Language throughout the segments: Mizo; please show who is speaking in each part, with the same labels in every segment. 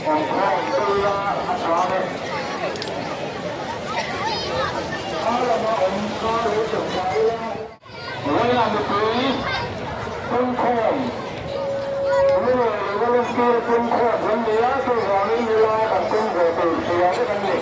Speaker 1: Awmkhawm tura a chang e. A lama awm kha lo chawhchah ila. Vawilah mipui pungkhawm Rural Volunteer pungkhawm kan ni a, chuvangin nilai kan tum ve tur hria vek an ni.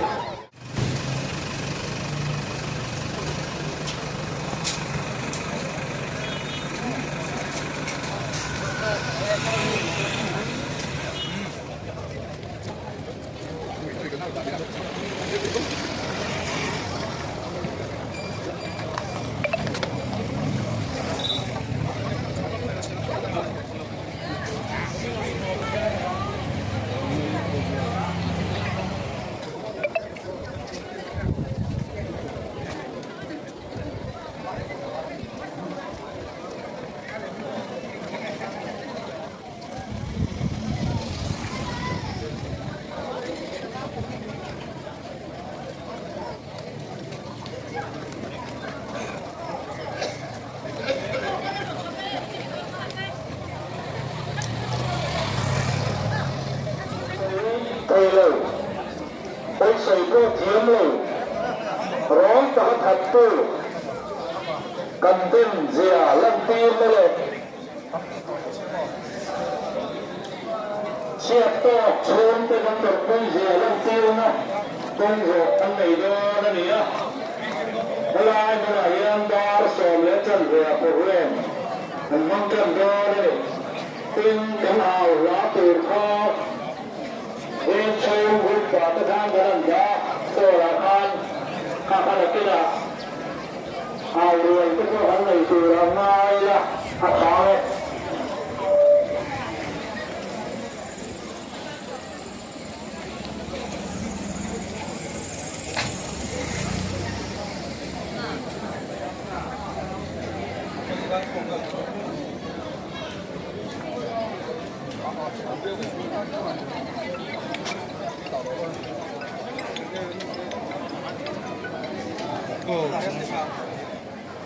Speaker 1: Thei lo, pawisawi pawh thiam lo, rawng taka thattu kan dem zia lantirna leh chhiat tawk chhungte kan tawrhpui zia lantirna kawng zawh an nei dawn a ni a. Helai hmunah hian dar 10:15 ah programme an hmang tan dawn a ni. Tin, kan au hla tur kha veng chhung group ah te khan kan han dah a, Paul-ah khan kha kha nakinah au rual te pawh kan nei tur a ngai la a chang e.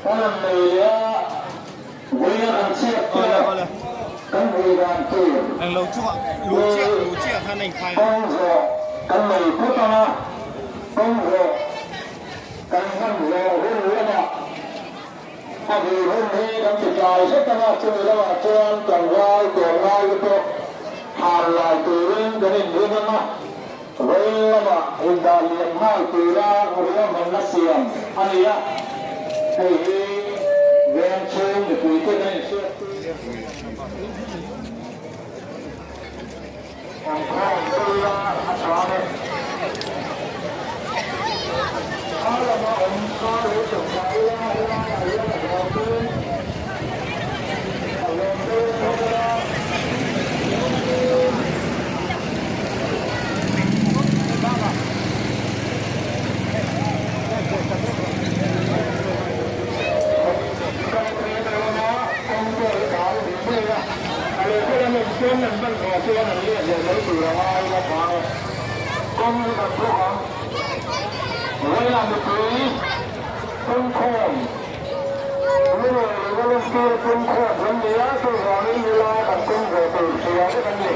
Speaker 1: Kan han nei leh a, vawiin a kan chhiat te kan vui dan tur hi kawng zawh kan nei phawt ang a, kawng zawh kan hman zawh hun lamah A vui hun hi kan ti tlai hret ang a, chumi lamah chuan tlangval tur ngai te pawh han lai turin kan inring ang a, vawiin lamah indah lian nghal tura ruahmanna siam a ni a, hei hi veng chhung mipuite kan inhriat Awmkhawm tura a chang e. A lama awm kha lo chawhchah ila helaiah hian a hlawm a hlawm dawn bawk a. Kan thlir dawn a, kawng pawh hi dal ve mai a. A lehkha lam en chuan an hman hmawh chuan an let leh mai tur a ngai la phang e. Kawng hi kan thawk ang. Vawilah mipui pungkhawm Rural Volunteer pungkhawm kan ni a, chuvangin nilai kan kawng ve tur hria vek an ni.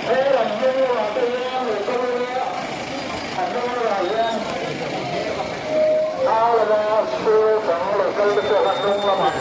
Speaker 1: He lam hnung lamah te hian leh ka nia a hnung lamah hian a lama school dang lo kal te pawh kha hnung lamah.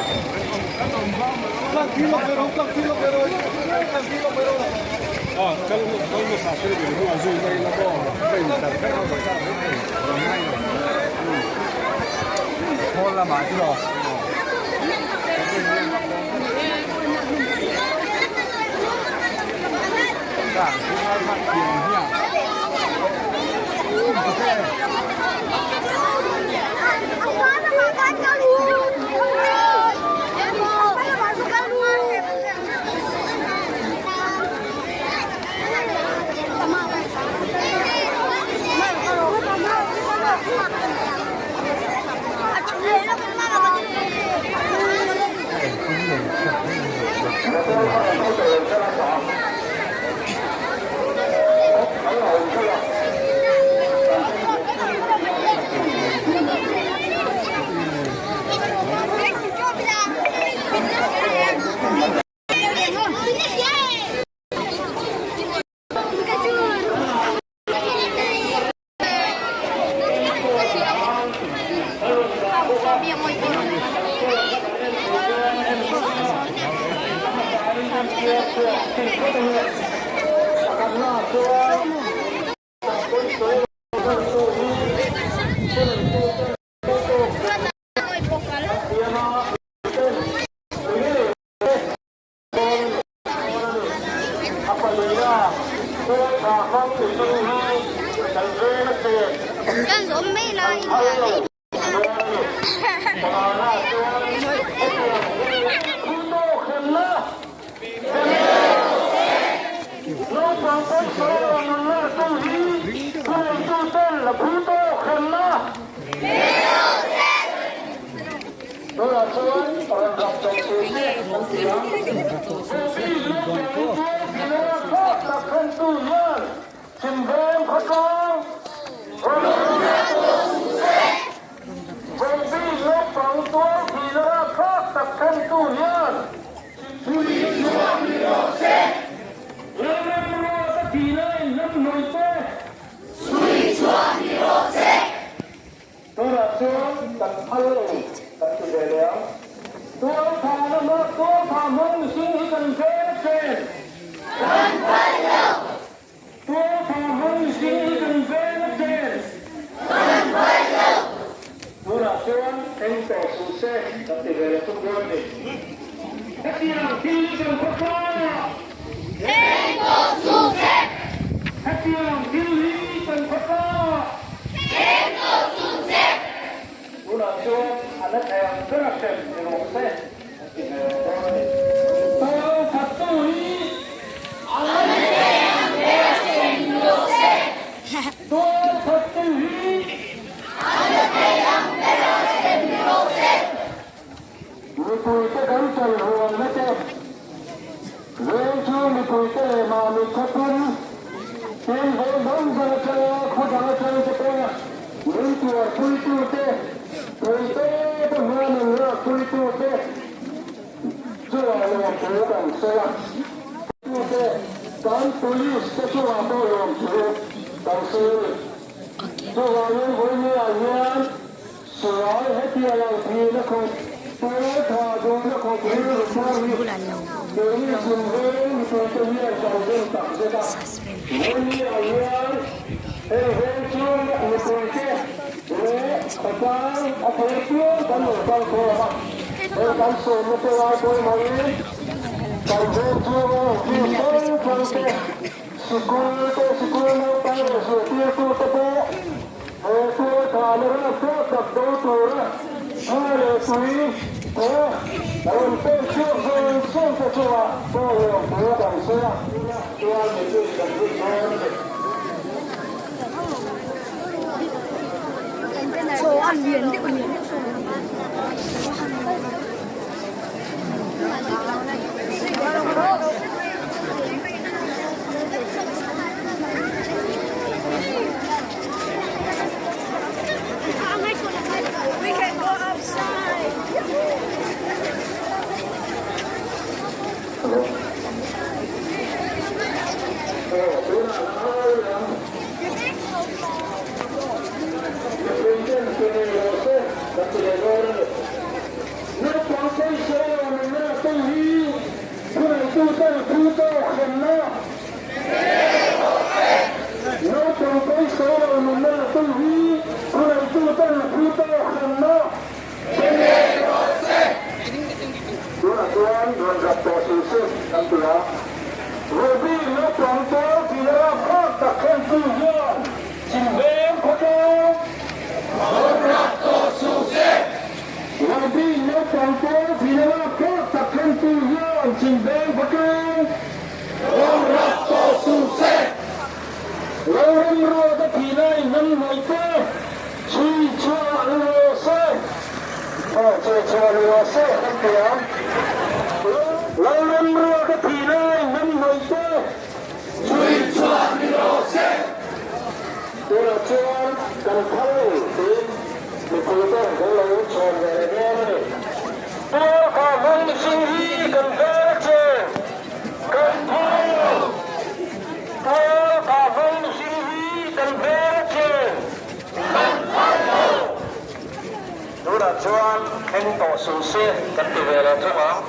Speaker 1: Tunah chuan thleng tawh suh se kan ti ve leh thung ang.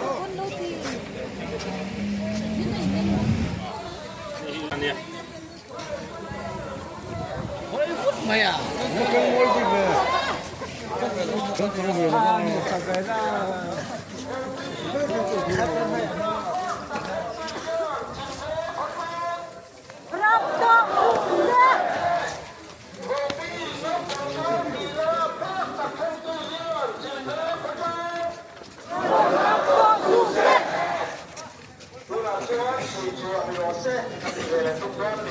Speaker 1: Tunah chuan chhui chhuah ni rawh se a ti ve leh tum dawn ni.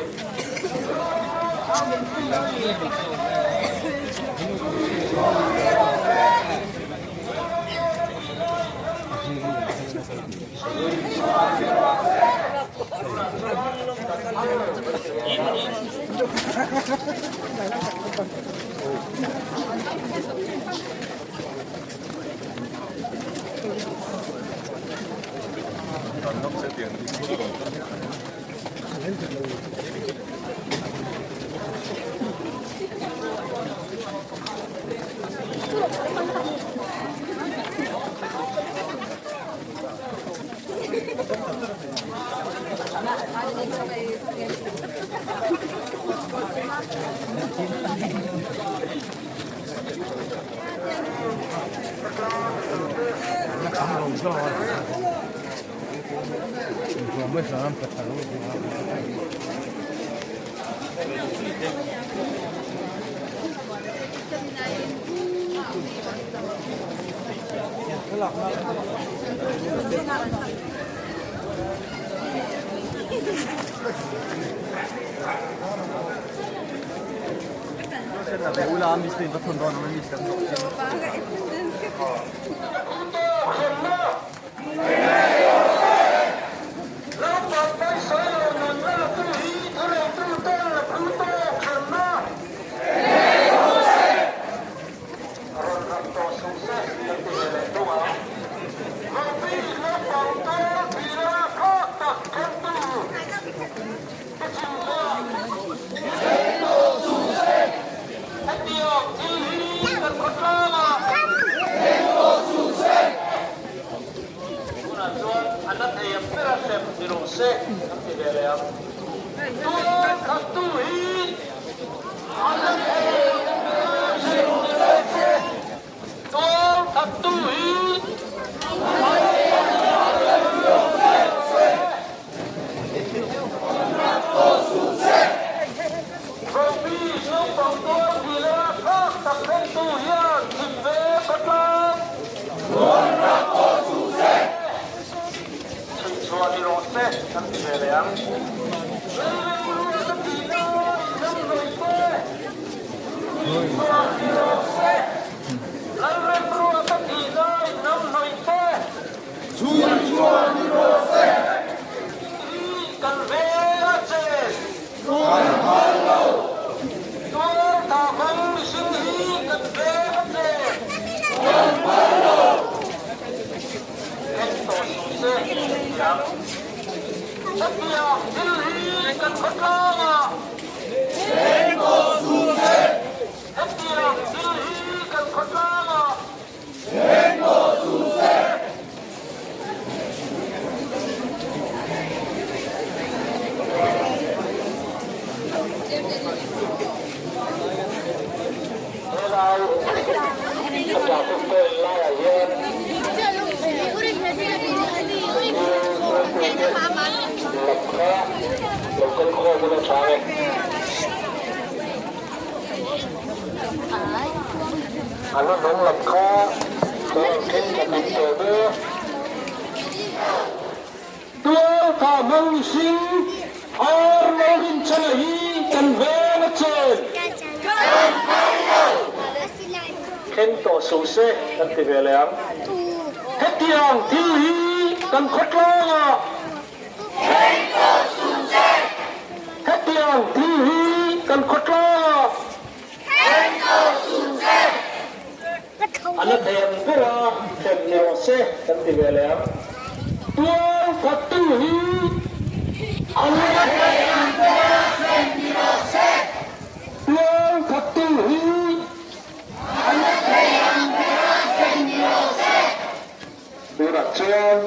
Speaker 1: hian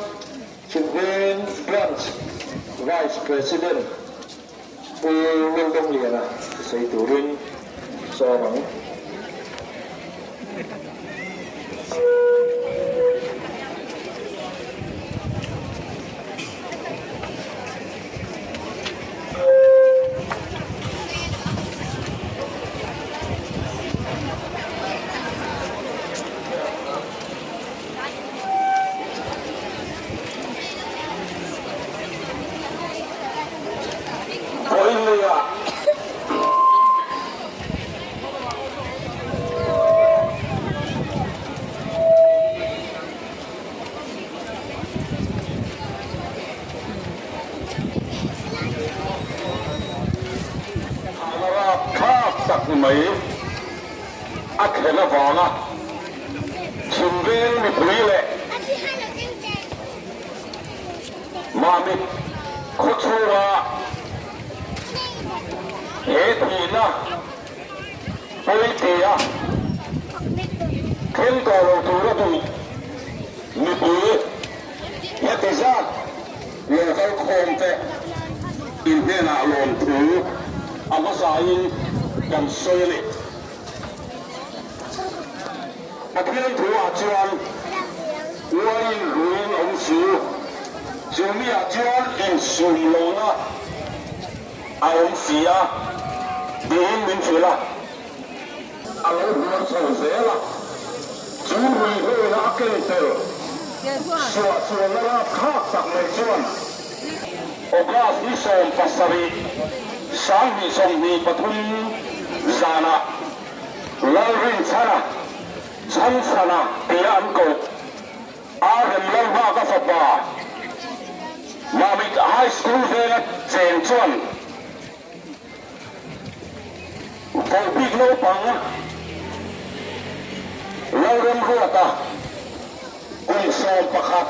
Speaker 1: Chhimveng Branch Vice President Pu Laldawngliana sawi turin sawm ang. Thlak tak mai a thlen avanga Chhimveng mipui leh Mamit khawchhunga he thihna pawitia thleng tawh lo tura duh mipui heti zat lo kal khawm te in hnenah lawmthu a hmasain kan sawi a ni. Pathian thuah chuan uaiin ruiin awm su, chu miah chuan insum lohna a awm si a, tiin min hrilh a. A lo hmuar chho zel a, chu rui hnenah a ken tel suah chuanna rapthlak tak mai chuan August ni 17, 2023 zanah Lalrinchhana, Chhanchhana tia an koh, RM Lalhmaka fapa, Mamit High School venga cheng chuan Vohbik naupang Lalremruata kum 11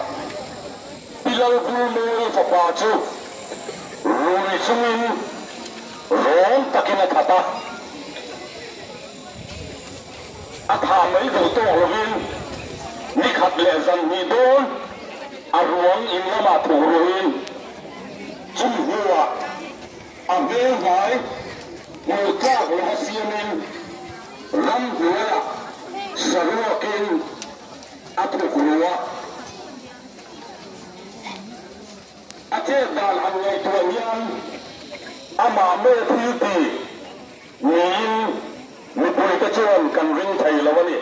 Speaker 1: Pi Lalbulmawi fapa chu rui chungin rawng takin a that a. A tha mai duh tawk lovin ni khat leh zan hnih dawn a ruang in lamah thuk ruhin chung hnuah a hmel hmai hmuh tlak lova siamin ramhnuaiah saruakin a thuk ru a. A chet dan han ngaihtuah hian amah mai thil ti niin mipuite chuan kan ring thei lo a ni.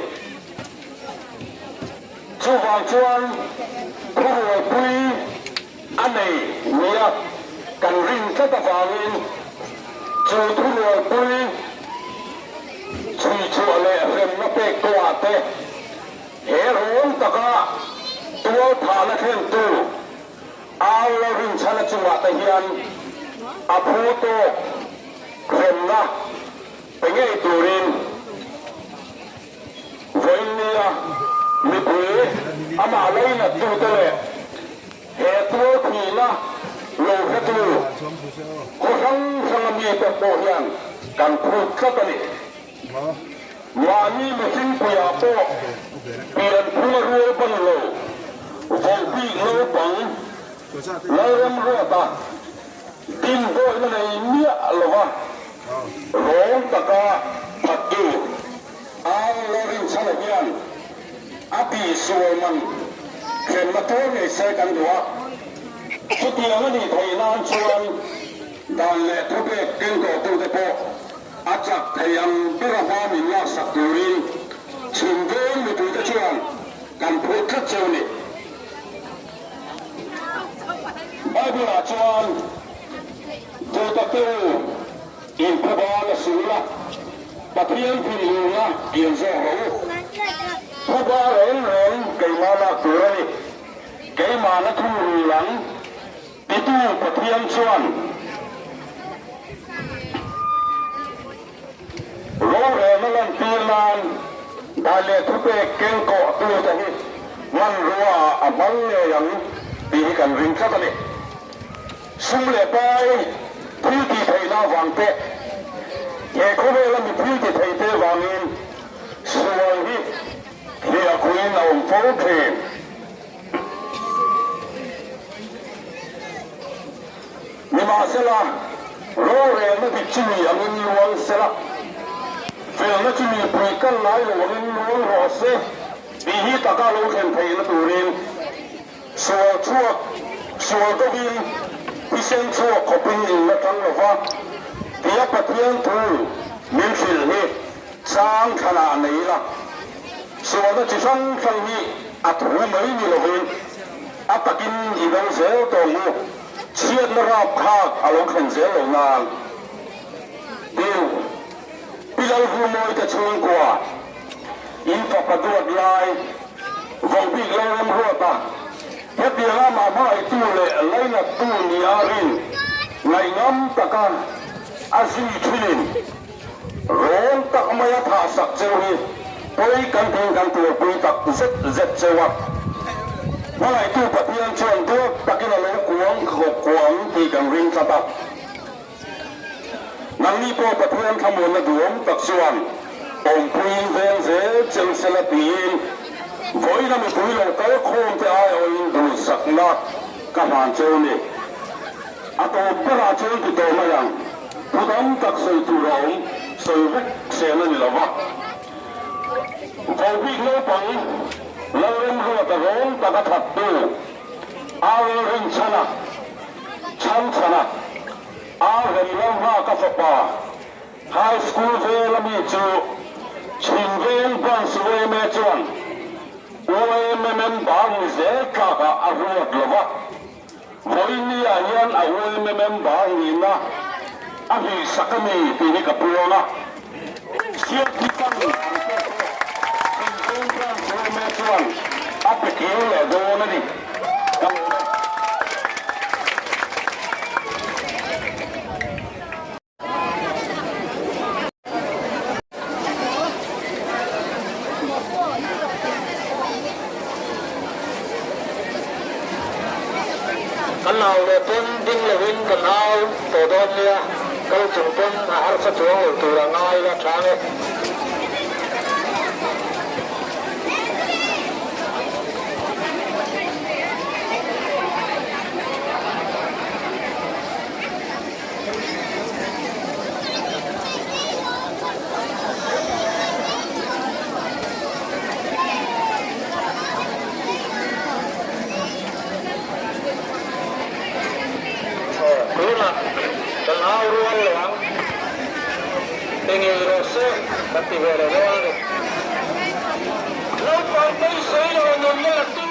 Speaker 1: Chuvang chuan thurualpui a nei nia kan rin tlat avangin chu thurualpui chhuichhuah leh hremna pek kawngah te he rawng taka tualthahna thlentu Au lo rinchhana chungah te hian a phu tawk hremna pe ngei turin vawiin nia mipui amah lainat tute leh he tualthihna lo hretu khaw hrang hranga mite pawh hian kan phut tlat a ni. Mahni mihringpuiah pawh pianphunga rual ban lo vohbik naupang Lalremruata dinbawihna nei miah lova rawng taka thattu Au Lalrinchhana hian a tihsual man hremna tur ngei se kan duh a. Chutiang a nih theih nan chuan dan leh thupek kengkawhtute pawh a chak thei ang bera hma min laksak turin Chhimveng mipuite chuan kan phut tlat cheu a ni. Bible-ah chuan, Duhtakte u, inphuba la sul a, Pathian thinlungna kian zawk rawh u. Phuba reng reng keimah lak tur a ni, keimahna thungrul ang, titu Pathian chuan rorelna lantir nan dan leh thupek kengkawh tute hi hmanrua ah a hmang ngei ang tih hi kan ring tlat a ni. Sum leh pai thil tih theihna avang te, he khawvela mi thil ti thei te vangin sual hi hliahkhuin a awm fo thin. Nimahsela, rorelna dik chu mi angin luang sela, felna chu mipui kal lai lo angin luang rawh se tih hi taka lo thlen theihna turin sual chhuak sual deuhin thisen chhuak khawpin in la tang lo va tia Pathian thu min hrilh hi chang thlanah nei ila. Sualna chi hrang hrang hi a thu mai ni lovin a takin i do zel tawh ang u. Chhiatna rap khak a lo thlen zel lo nan. Tin, Pi Lalvumawi te chhungkua in fapa duat lai Vohbik Lalremruata hetianga amah hmangaihtu leh lainattu nia rin ngaihngam taka a zui thinin Rawn tak maia thahsak cheu hi pawi kan tiin kan tuarpui tak zet zet cheu a. Hmangaihtu Pathian chuan duat takin a lo kuang khawp kuang tih kan ring tlat a. Nangni pawh Pathian thlamuanna duhawm tak chuan awmpui veng zel cheu sela tiin vawiina mipui lo kal khawm te aiawhin duhsakna ka hlan cheu ni. A tawp berah chuan ti tawh mai ang. Thu tam tak sawi tur a awm, sawi vek sel a ni lo va. Vohbik naupang Lalremruata rawng taka thattu Arel Rinchhana, Chhanchhana, Arem Lalnghaka fapa, High School vela mi chu Chhimveng Branch yma chuan UMM bar ni zel tlakah a ruat lo va. Vawinia hian a UMM member nihna a hlihsak a ni tih hi ka puang a. Sialthi fund ang te pawh Chhimveng Branch yma chuan a pe kir leh dawn a ni. Ka lawm e.
Speaker 2: Kan au leh pawn ding loin kan au tawh dawn nia, kal chung pawn a harsa chuang lo tur a ngai la chang e. Tunah kan au rual lo ang, pe ngei rawh se kan ti ve leh dawn a ni. Naupang beisei lo nunna la tu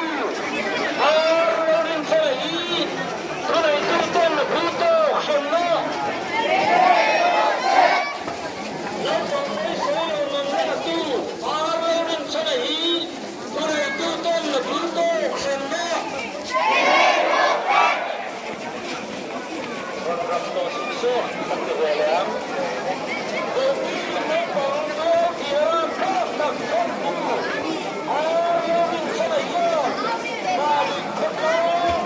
Speaker 2: ar lo rinchhan a hi. Thuneituten phu tawk hremna naupang beisei lo nunna latu ar lo rinchhana hi thuneituten phu tawk hremna rawn ram tawh suh se kan ti ve leh ang. Vohbik naupang tualthiara thlak tak thlawktu ar lo rinchhana hian mahni khawtlang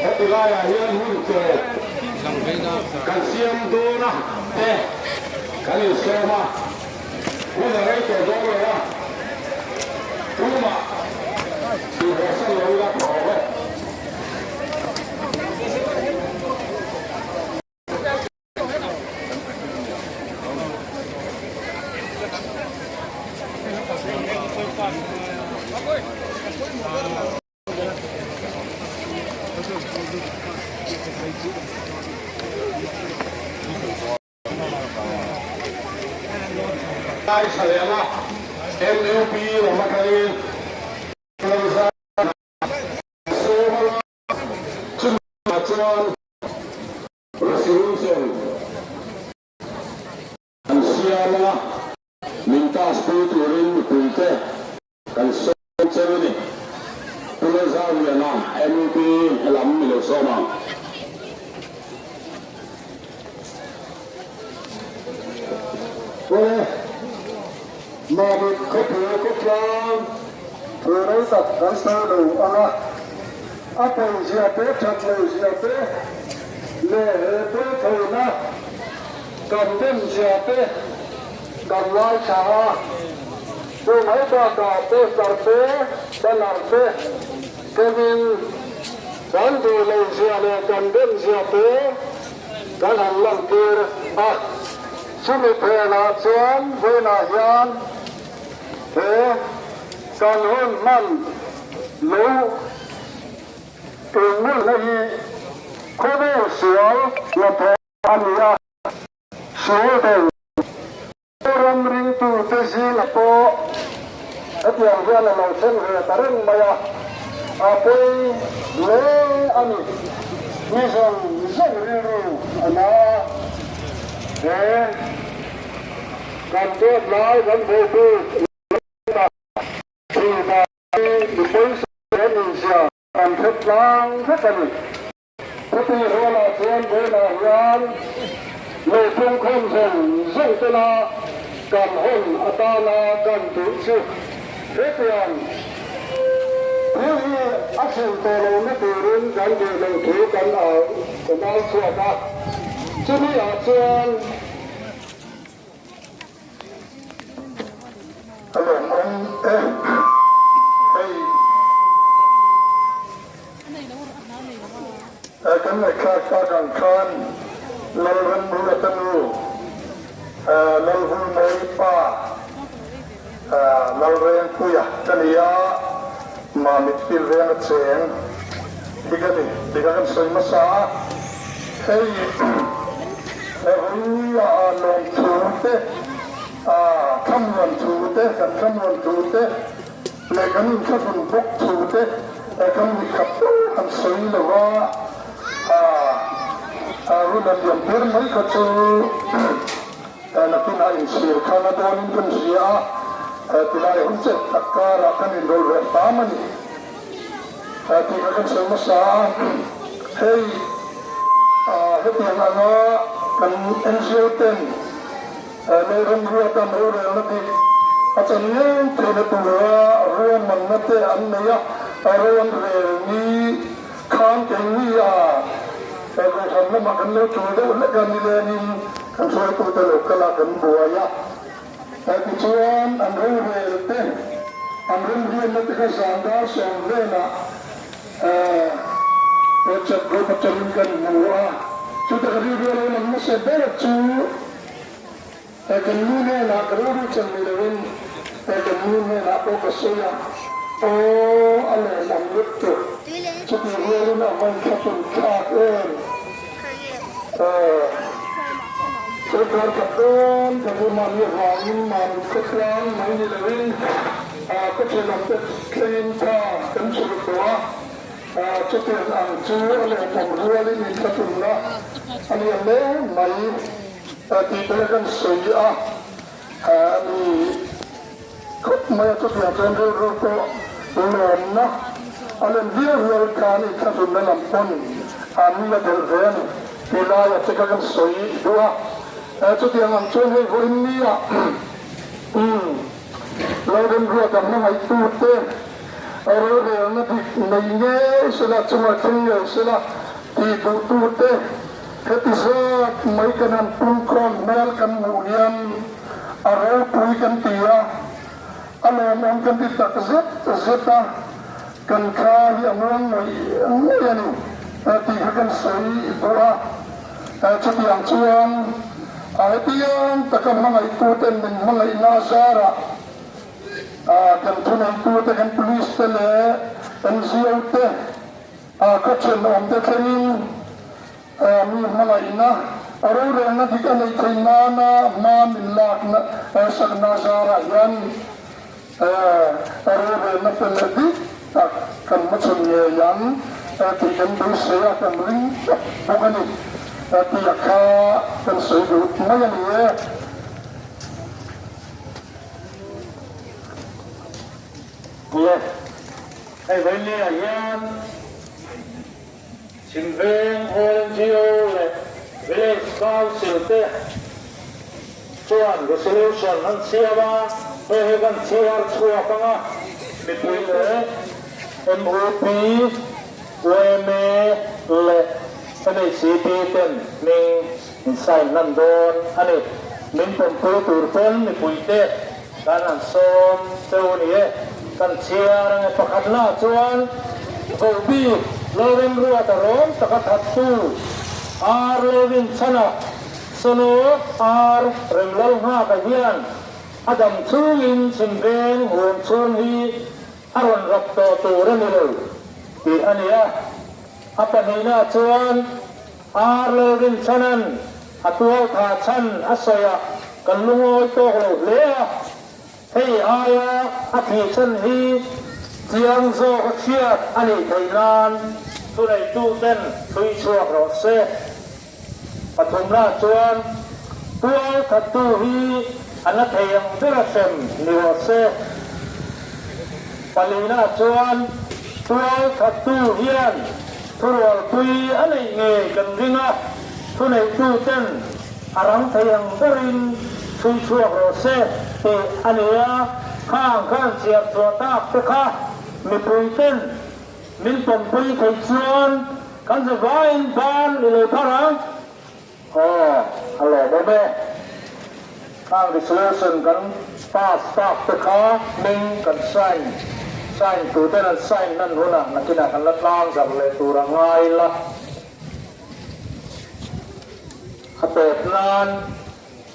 Speaker 1: Heti laiah hian hun tawp kan siam dawn a te kan insawm a, hun a rei tawh dawn lo a, tumah tihhawhsan lo ila tha awm e. Ngaithla leh ang a, MUP lam atangin Chumi chuan resolution an siam a, min pass pui turin mipuite kan sawm cheu a ni. Pu Lalzarliana, MUP lam mi lo sawm ang.
Speaker 3: Pawle, Mamit khawpui khawtlang thu rei tak kan sawi lo ang a, a pawizia te that lohzia te leh he pawithawina kan demzia te kan ngaithla a, chu mai bakah poster te, banner te kengin kan duh lohzia leh kan demzia te kan han lantir a. Chumi phenah chuan vawiinah hian he kan hun hman lo engmawlhna hi khawvel sual hnathawh a ni a, sual do ram ringtute zingah pawh hetiang hian a lo thleng ve ta reng mai a, a pawi hle a ni. Mi zawng zawng rilru a na a, he kan dawt lai kan hmuhtu lamah thil dan hi mi pawisa he nunzia kan hre tlang vek a ni. Chutih rualah chuan vawiinah hian lehphung khawm zawng zawng tena kan hawn atana kan duh chu hetiang thil hi a thlen tawh lohna turin kan duh loh thu kan au kan au chhuak a, chumi ah chuan.
Speaker 4: A lawmawm e hei. Kan ngaihthlak tak ang khan Lalremruata nu, Lalhulmawi pa, Lalrengpuia ka ni a, Mamit field veng a cheng hi ka ni tih kha kan sawi hmasa a. Hei Hruia lawmthu te, thlamuan thu te, kan thlamuan thu te, Leh kan inthlahrun bawk thu te kan mitkhap han sawi lo va, hun a liam ber mai kha chu nakinah inchhir khan a dawnin kan hria a, tilai hun chet tak karah kan inrawlh ve hram a ni tih kha kan sawi hmasa a. Hei hetiang anga kan NGO ten Lei ruata rorelna dik a chan ngei theihna tura ruahmanna te an nei a, rawn rel ni khan keini a Kohhran lamah kan lo tul deuh hlek a, nilenin kan hruaitute lo kal a kan buai a. Tichuan an rorel te, an remrianna te kha zan dar sawm velah WhatsApp group atangin kan hmu a, chuta ka rilru a lo lang nasa ber chu, Kan nu hnenah ka rilru chan ni loin kan nu hnenah pawh ka sawi a, aw a lawmawm lutuk, chutih rualin a hman thlahrun thlak em? Sorkar khat dawn ka ru mahni avangin mahni khawtlang mai ni loin ka thenawmte thlengin tha kan chhuk tawh a, chutiang ang chu a lawmawm rualin inthlahrunna a lian hle mai. Tih te kan sawi a, mi khawp mai a, chutiang chuan rilru pawh lawmna a len viau rual khan inthlahrunna lam pawn an la delh ve a ni tih laia che kha kan sawi duh a. Chutiang ang chuan hei vawiin nia Lalremruata hmangaihtute rorelna dik nei ngei sela, chunga thleng ngei sela tih duhtute, Heti zat mai kan han pungkhawm hmel kan hmuh hian a ropui kan ti a, a lawmawm kan ti tak zet zet a, kan thla hi a muang ngawih ngawih a ni tih kha kan sawi duh a. Chutiang chuan a hetiang taka hmangaihtu ten min hmangaihna zarah. Kan thuneitute, kan police te leh NGO te, khaw thenawmte thlengin mi hmangaihna, rorelna dik a neih theih nana hma min lakna sakna zarah hian rorelna fel leh dik tak kan hmachhawn ngei ang tih kan beisei a, kan ring tlat bawk a ni tih a kha kan sawi duh mai a ni e.
Speaker 1: Le, hei vawinia hian Chhimveng ONGO leh Village Council te chuan resolution an siam a, hei hi kan chhiar chhuak ang a, mipui leh MUP, yma leh MHCP ten hming in sign hlan dawn a ni. Min pawmpui tur pawn mipuite kan han sawm cheu a ni e. Kan chhiar ang e pakhatna chuan Vohbik Lalremruata rawm taka thattu R Lalrinchhana Sono R Remlalnghaka hian a dam chhungin chhimveng huam chhung hi a rawn rap tawh tur a ni lo tih a ni a. A pahnihna chuan Ar Lalrinchhanan a tual tha chhan a sawi a, kan lungawi tawk lo hle a, hei aia a thih chhan hi chiang zawk a chhiat a nih theih nan thuneituten thui chhuak rawh se. Pathumna chuan tual thattu hi a na thei ang ber a hrem ni rawh se. Palina chuan tual thattu hian Thurualpui a neih ngei kan ring a, thuneihtu ten a rang thei ang berin chhui chhuak rawh se tih a ni a, khang khan chhiar chhuah tak te kha mipui ten min pawmpui theih chuan kan zavaiin ban i lo thar ang. Aw, a lawmawm e. Khang resolution kan pass tak te kha hming kan sign, sign tu ten an sign hnan hunah nakinah kan la tlang zarh leh tur a ngai la. A tawp nan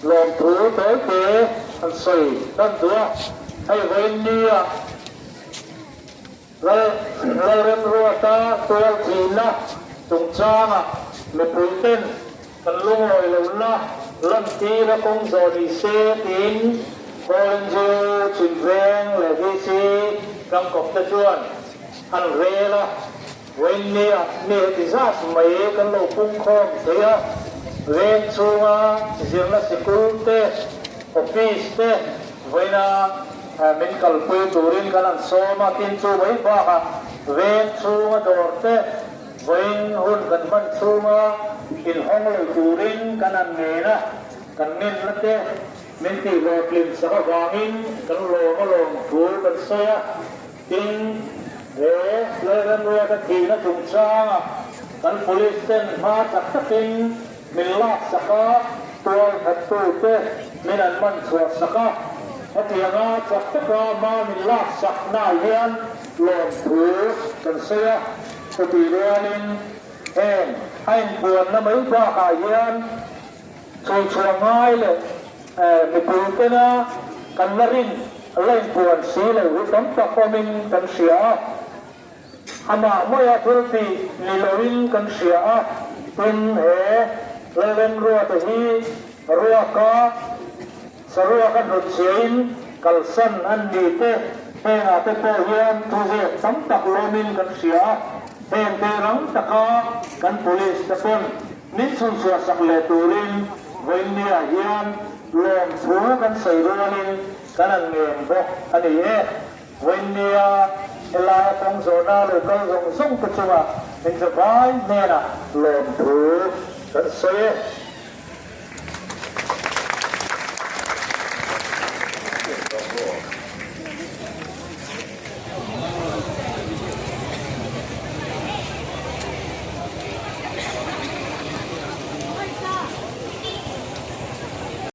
Speaker 1: lawmthu tawlte an sawi hlan duh a, hei vawiin nia Lalremruata tualthihna chungchangah mipuiten kan lungawi lohna lantir a kawng zawh ni se tiin Kawlnju, Chhimveng leh VC tlangkawpte chuan an rel a. Vawiinnia mi heti zat mai kan lo pungkhawm thei a, veng chhunga zirna sikul te, office te vawiina min kalpui turin kan han sawm a, tin chu mai bakah veng chhunga dawr te vawiin hun kan hman chhunga inhawng lo turin kan han ngen a, kan ngenna te min tihhlawhtlin sak avangin kan lawm a lawm thu kan sawi a. Tin, he Lalremruata thihna chungchangah kan police ten hma chak takin min lak sak a, tual thattute min an man chhuah sak a, hetianga chak taka hma min lak sak hnaah hian lawmthu kan sawi a, chutih rualin heng a inpuanna mai bakah hian chhuichhuah ngai leh Mipui tena kan la rin la inpuan si lo hi tam tak awmin kan hria a, amah maia thil tih ni loin kan hria a, tin he Lalremruata hi ruaka saruaka hnutchhiain kalsan an ni te hengah te pawh hian thuziak tam tak lawmin kan hria a, heng te rang taka kan police te pawn Min chhunchhuah sak leh turin vawiinniah hian lawmthu kan sawi rualin kan han ngen bawk a ni e. Vawiinnia helaia kawng zawhna lo kal zawng zawng te chungah min zavai hnenah lawmthu kan sawi e.